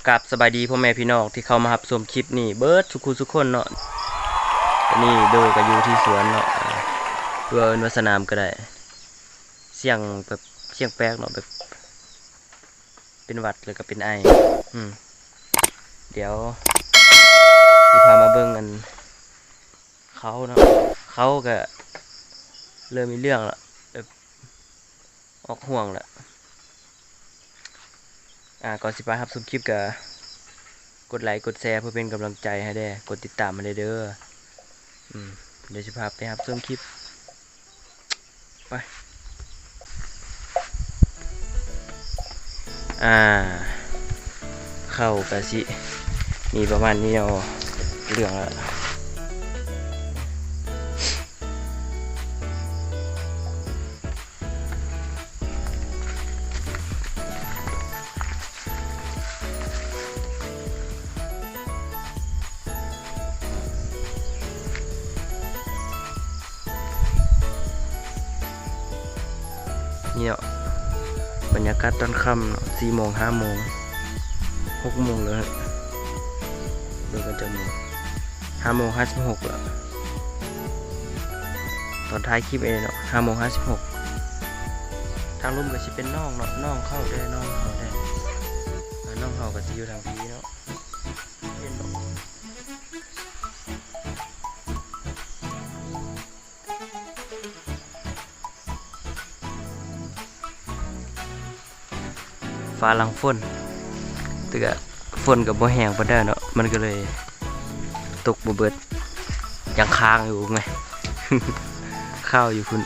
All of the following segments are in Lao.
ກາບສະບາຍດີພໍ່ແມ່ພີ່ນ້ອງທີ່ເຂົ້າມາຮັບຊົມຄລິບນີ້ເບິດທຸກຜູ້ທຸກຄົນເນາະ. ຕອນນີ້ໂດຍກໍຢູ່ທີ່ສວນເນາະ ເອີ ຫຼືວ່າເອີ້ນວ່າສະໜາມກໍໄດ້ ສຽງແບບ ສຽງແປກເນາະ ແບບເປັນຫວັດ ແລ້ວກໍເປັນໄອ. ອືມ ດຽວຊິພາມາເບິ່ງອັນ ເຂົາເນາະ ເຂົາກະເລີ່ມມີເລື່ອງລະ ແບບອອກຮ່ວງລະ. ອາ ກ່ອນຊິໄປຮັບຊົມຄລິບກະ ກົດໄລກົດແຊເພື່ອເປັນກຳລັງໃຈໃຫ້ແດ່ ກົດຕິດຕາມໃຫ້ແດ່ເດີ. ອືມ ດຽວຊິພາໄປຮັບຊົມຄລິບ. ໄປ ອາ ເຂົ້າກະຊິມີປະມານນີ້ເນາະ ເລື່ອງລະ ນີ້ເນາະ ບັນຍາກາດຕອນຄ່ຳເນາະ ສີ່ໂມງ ຫ້າໂມງ ຫົກໂມງແລ້ວ ເບິ່ງກັນຈັກໂມງ ຫ້າໂມງຫ້າສິບຫົກແລ້ວ ຕອນທ້າຍຄລິບເອງເນາະ ຫ້າໂມງຫ້າສິບຫົກ. ທາງລຸ່ມກໍຊິເປັນໜອງເນາະ ໜອງເຂົາແດ່ ໜອງເຂົາແດ່ ອາ ໜອງເຮົາກໍຊິຢູ່ທາງພີ້ເນາະ. ເຫັນບໍ່ ຟ້າຫຼັງຝົນ ແຕ່ກະຝົນກໍບໍ່ແຮງປານໃດເນາະ ມັນກໍເລີຍຕົກບໍ່ເບິດ ຍັງຄ້າງຢູ່ແມ ຄ້າງຢູ່ພຸ້ນ.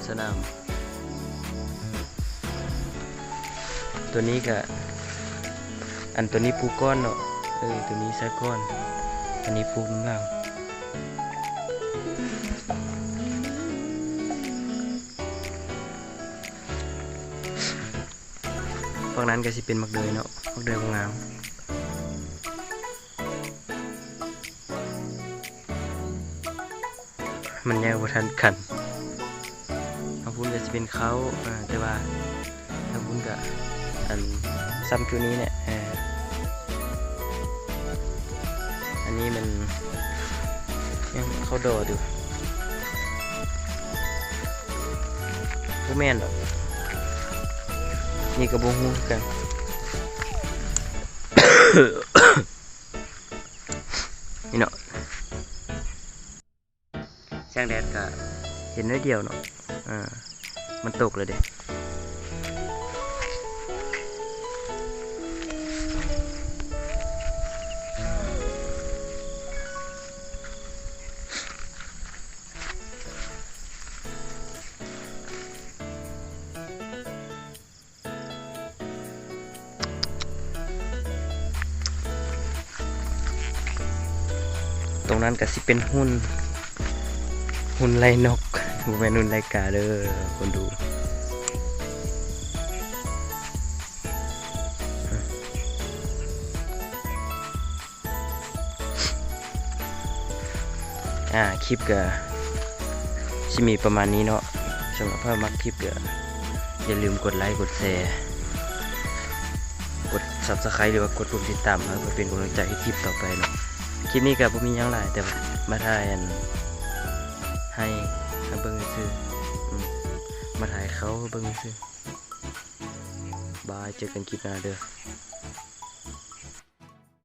ສະໜາມ ໂຕນີ້ກະ ອັນໂຕນີ້ປູກກ່ອນເນາະ ເອີ ໂຕນີ້ໃສ່ກ່ອນ ອັນນີ້ປູກນຳຫຼັງ. ຝັ່ງນັ້ນກະຊິເປັນໝາກເດີຍເນາະ ໝາກເດີຍບໍ່ງາມ. ມັນຍັງບໍ່ທັນກັນ ທາງພຸ້ນກໍຊິເປັນເຂົ້າ ອາ ແຕ່ວ່າທາງພຸ້ນກໍ ອັນ ຊ້ຳຈຸນີ້ແຫຼະ ອາ ອັນນີ້ມັນຍັງເຂົ້າດໍຢູ່ ບໍ່ແມ່ນດອກ ນີ້ກໍບໍ່ຮູ້ຄືກັນ ນີ້ເນາະ. ແສງແດດກະເຫັນໜ້ອຍດຽວເນາະ ອາ ມັນຕົກແລ້ວເດ້. ຕົງນັ້ນກະຊິເປັນຫຸ່ນ ຫຸ່ນໄລ່ນົກ ບໍ່ແມ່ນຫຸ່ນໄລ່ກາເດີຄົນດູ. ອາ ຄລິບກະຊິມີປະມານນີ້ເນາະ. ສຳລັບໃຜມັກຄລິບກະຢ່າລືມກົດໄລ ກົດແຊ ກົດຊັບສະໄຄຣບ ຫຼືວ່າກົດປຸ່ມຕິດຕາມເພື່ອເປັນກຳລັງໃຈໃຫ້ຄລິບຕໍ່ໄປເນາະ. ຄລິບນີ້ກະບໍ່ມີຫຍັງຫຼາຍ ແຕ່ວ່າມາຖ່າຍອັນ ໄຮ່ໃຫ້ເບິ່ງຊື່ໆ ອືມ ມາຖ່າຍເຂົ້າໃຫ້ເບິ່ງຊື່ໆ. ບາຍ ເຈີກັນຄລິບໜ້າເດີ.